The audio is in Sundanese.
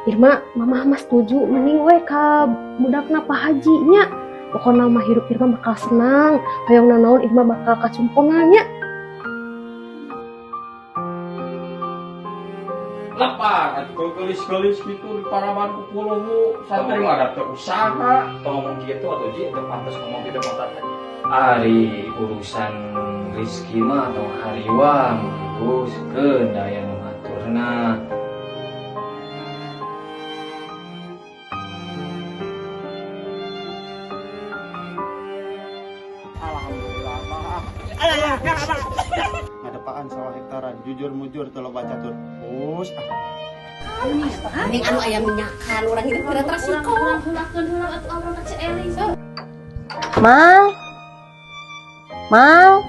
Irma, Mamah mah setuju, mending we ka budakna Pak Haji nya. Pokokna mah hirup Irma bakal senang, hoyong nanaon Irma bakal kacumponan nya. Lapar atuh geulis-geulis gitu di paraban ku puluhu santri mah da teu usaha. Tong ngomong kitu atuh, Ji, teu pantes ngomong kitu motor haji. Ari urusan rizki mah tong hariwang, Gus, keun aya nu ngaturna. Alhamdulillah, Bah. Ngadepaan sawah hektaran, jujur mujur teu loba catur. Us ah. Mending anu aya minyakan, urang hidup kira resiko. Urang heulakeun heula atuh urang ka Ceu Elis. Mang. Mang.